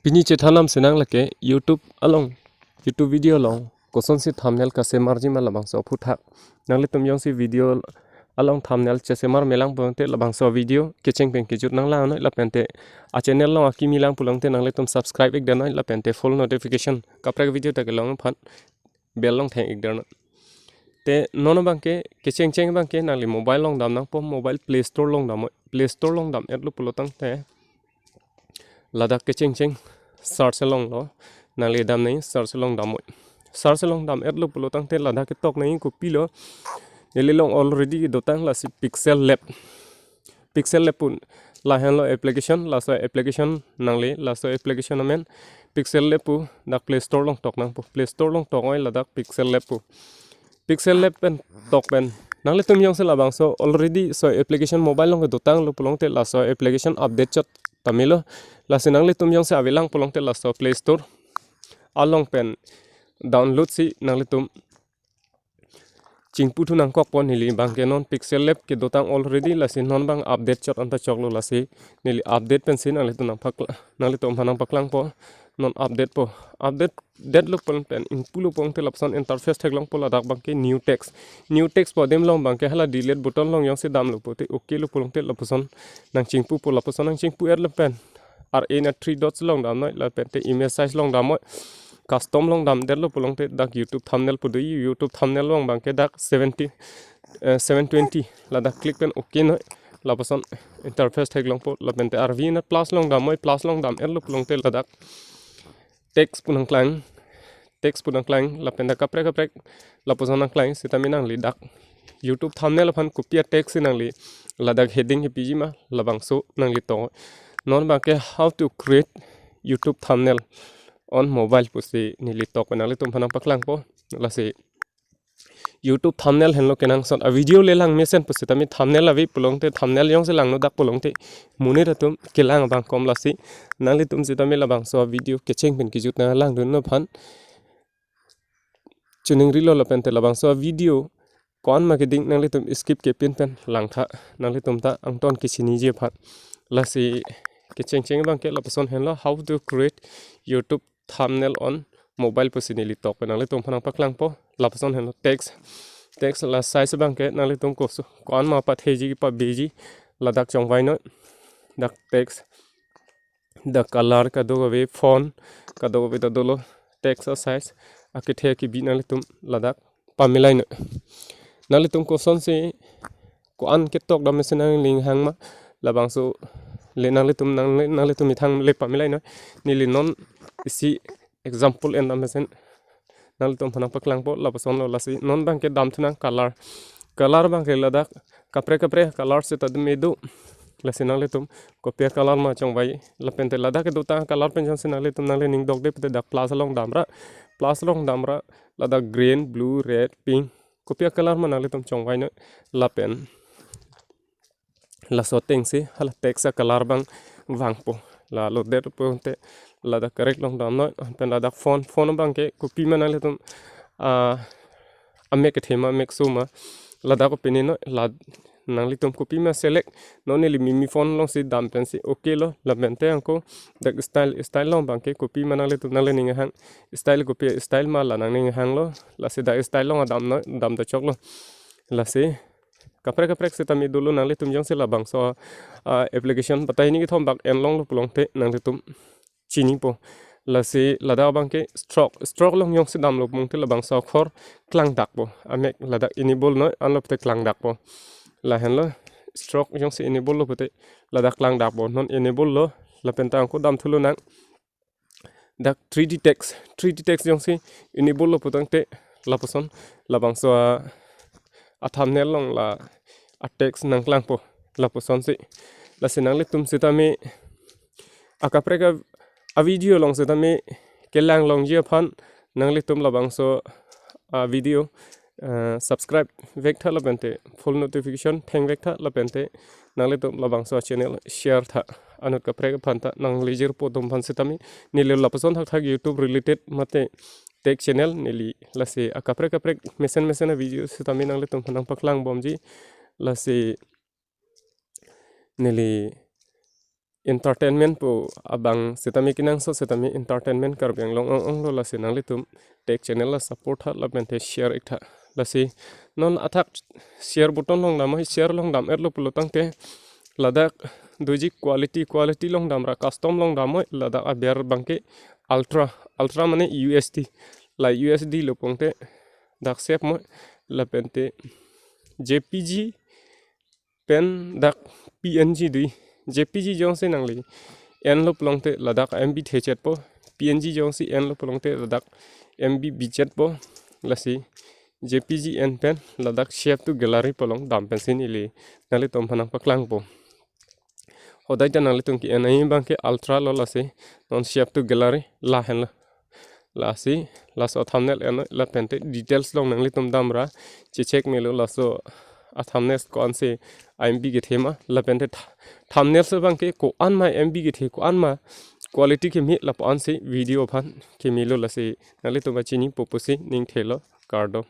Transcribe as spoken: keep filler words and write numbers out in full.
Pini chethan nangji lake YouTube along, YouTube video along kosonsi thumbnail kasemarji ma labangso aphuthak. Nanglitum jongsi video along thumbnail chesemarme lang pulote labangso video kecheng pen kejut nanglang noi, lapente a channel along akimi lang pulote nanglitum subscribe ik-et noi, lapente full notification kaprek video ta kelong aphan bell along theng ik-et noi. Te non abangke kechengcheng abangke nangli mobile along dam nangpo, mobile Play Store along dam noi. Play Store along dam-etlo pulotangte ladak kechengcheng search along lo, nangli dam noi, search along dam noi. Search along dam-etlo pulotangte ladak ketok noi kopilo, neli along already dotang lasi Pixel Lab. Pixel Lab pu lahenlo application, laso application nangli, laso application amen Pixel Lab pu dak Play Store along tok nangpo. Play Store along tok noi ladak Pixel Lab pu. Pixel Lab pen tok pen nanglitum jongsi labangso already so application mobile along kedotanglo pulote laso application update chot tame lo. Lasi nanglitum jongsi avelang pulote laso Play Store along pen download si nanglitum chingpu thu nangkokpo. Neli abangke non Pixel Lab kedotang already, lasi non abang update chot anta choklo, lasi neli update pensi nanglitum nangpakla-, nanglitum aphan nangpaklangpo. Non update po. Update detlo pon pen ingpulo pulote lapuson interface theklongpo, ladak abangke new text. New text pu adim along abangke hala delete button along jongsi damlo pulote okay lo pulote lapuson nangchingpupo, lapuson nangchingpu-etlo pen R A na three dots along dam noi, lapente image size along dam noi. Custom along damdetlo pulote dak YouTube thumbnail pu do, YouTube thumbnail along abangke dak seventy, eh, seven twenty ladak click pen okay noi. Lapuson interface theklongpo, lapente R V na plus along dam noi, plus along dam-etlo pulote ladak text pu nangklang, text pu nangklang, lapente kaprek kaprek lapuson nangklang sitame nangli dak YouTube thumbnail aphan kopi a text si nangli ladak heading kepiji ma labangso nangli tok. Non abangke how to create YouTube thumbnail on mobile pusi neli tok pen nanglitum aphan nangpaklangpo. Lasi YouTube thumbnail henlo kenangsot a video le lang mesen pusitame thumbnail ave pulote, thumbnail jongsi langno dak pulote monit atum kelang abang kom, lasi nanglitum sitame labangso video kecheng pen kejut nanglangdun aphan choningrilo, lapente labangso video ko-an ma keding nanglitum skip kepin pen langtha, nanglitum ta angton kechiniji aphan. Lasi kechengcheng abangke lapuson henlo how to create YouTube thumbnail on mobile pusi neli tok pen nanglitum aphan nangpaklangpo. Lapuson henlo text. Text la size abangke nanglitum koso ko-an ma patheji pabeji ladak chongvai noi. Dak text, dak color kadokave, font kadokave ta dolo, text a size akethe kebi nanglitum ladak pamilai noi. Nanglitum kosonsi ko-an ketok dam mesen nangning hang ma labangso le nanglitum nang, nanglitum methang le pamilai noi. Neli non isi example en dam mesen nanglitum aphan nangpaklangpo, lapusonlo. Lasi non abangke damthu nang color. Color abangke ladak kaprek kaprek color seta dum do. Lasi nanglitum kopi a color ma chongvai, lapente ladak kedotang color pen jongsi nanglitum nangli ning dokde pute dak plus along damra, plus along damra, ladak green, blue, red, pink, kopi a color ma nanglitum chongvai noi, lapen laso atengsi hala text a color abang vangpo. La lodet pulote ladak correct along dam noi, pen ladak font, font abangke kopi ma nanglitum, ah, amek kethe ma, amek so ma, ladak kopine noi, la nanglitum kopi ma select. Non neli Mimi font alongsi dam pensi okay lo, lapente angko dak style, style along abangke kopi ma nanglitum nangli ning hang, style kopi style ma la nangning hanglo, lasi dak style along dam noi, dam ta choklo. Lasi kaprek kaprek sitame dolo, nanglitum jongsi labangso, ah, application batai hini kethom bak en longlo pulote nanglitum chinipo. Lasi ladak abangke stroke, stroke along jongsi damlo pulote labangso akhor klangdakpo. Amek ladak enable noi, anlo pute klangdakpo. Lahenlo stroke jongsi enable lo pute ladak klangdakpo. Non enable lo, lapenta angko damthulo nang. Dak three D text, three D text jongsi enable lo putangte lapuson labangso a, a thumbnail along la a text nangklangpo lapusonsi. Lasi nanglitum sitame akaprek a, a video along sitame kelang longji aphan nanglitum labangso a video, eh, subscribe vektha lapente full notification thengvektha lapente nanglitum labangso channel share tha. Anut kaprek aphan ta nanglijirpo atum aphan sitame neli lapuson thakthak YouTube related mate tech channel neli lasi akaprek kaprek mesen mesen a video sitame nanglitum aphan nangpaklangbomji. Lasi neli entertainment pu abang setame kenangsot setame entertainment Karbi Anglong ong-ong lo, lasi nanglitum tech channel la support tha lapente share ik tha. Lasi non athak share button along dam, share along dam-et lo pulo tangte ladak doji quality, quality along damra custom along dam, ladak aber abangke Ultra, Ultra mane U S D, la U S D lo pulote dak save mo, lapente J P G pen dak P N G dui. J P G jongsi nangli en lo pulote ladak M B thechetpo, P N G jongsi en lo pulote ladak M B bichetpo, lasi J P G en pen ladak save to gallery pu along dam pensi neli nanglitum aphan nangpaklangpo. Hodai ta nanglitum ke-en ai abangke Ultra lo, lasi non save to gallery lahenlo. Lasi laso thumbnail en lapente details along nanglitum damra checheck melo, laso a thumbnails ko-ansi M B kethe ma, lapente th-, thumbnails abangke ko-an ma M B kethe, ko-an ma quality keme, lapu-ansi video aphan kemelo, lasi nanglitum pachinipo pusi ning thelo, kardom.